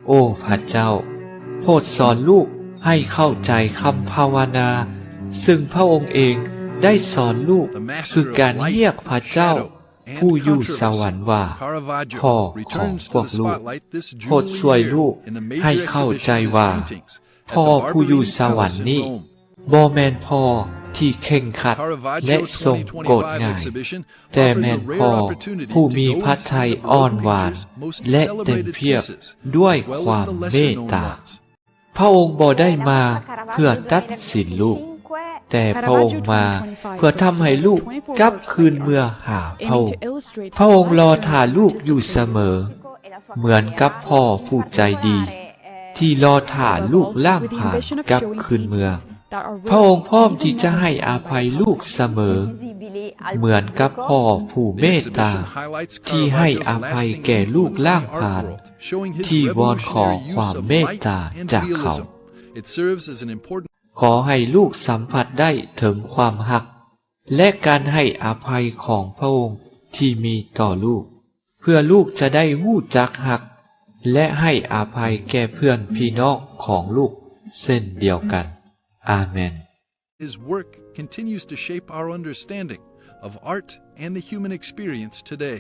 ໂອ້ພະເຈົ້າ, ໂປດສອນລູກໃຫ້ເຂົ້າໃຈຄຳພາວະນາ ຊຶ່ງພະອົງເອງໄດ້ສອນລູກ ຄືການຮຽກພະເຈົ້າຜູ້ຢູ່ສະຫວັນວ່າ ພໍ່ຂອງພວກລູກ. ໂປດຊ່ວຍລູກໃຫ້ເຂົ້າໃຈວ່າ ພໍ່ຜູ້ຢູ່ສະຫວັນນີ້ ບໍ່ແມ່ນພໍ່ທີ່ເຄັ່ງຄັດ ແລະ ຊົງໂກດງ່າຍ, ແຕ່ແມ່ນພໍ່ຜູ້ມີພະໄທອ່ອນຫວານ ແລະ ເຕັມພຽບດ້ວຍຄວາມເມດຕາ. ພະອົງບໍ່ໄດ້ມາເພື່ອຕັດສິນລູກ, ແຕ່ພະອົງມາເພື່ອທຳໃຫ້ລູກກັບຄືນເມືອຫາພະອົງ. ພະອົງລໍຖ້າລູກຢູ່ສະເໝີ, ເໝືອນກັບພໍ່ຜູ້ໃຈດີ ທີ່ລໍຖ້າລູກລ້າງຜານກັບຄືນເມືອ. ພະອົງພ້ອມທີ່ຈະໃຫ້ອະໄພລູກສະເໝີ, ເໝືອນກັບພໍ່ຜູ້ເມດຕາ ທີ່ໃຫ້ອະໄພແກ່ລູກລ້າງຜານ ທີ່ວອນຂໍຄວາມເມດຕາຈາກເຂົາ. ຂໍໃຫ້ລູກສຳຜັດໄດ້ເຖິງຄວາມຮັກ ແລະ ການໃຫ້ອະໄພຂອງພະອົງທີ່ມີຕໍ່ລູກ, ເພື່ອລູກຈະໄດ້ຮູ້ຈັກຮັກ ແລະ ໃຫ້ອະໄພແກ່ເພື່ອນພີ່ນ້ອງຂອງລູກເຊັ່ນດຽວກັນ. ອາເມນ. His work continues to shape our understanding of art and the human experience today.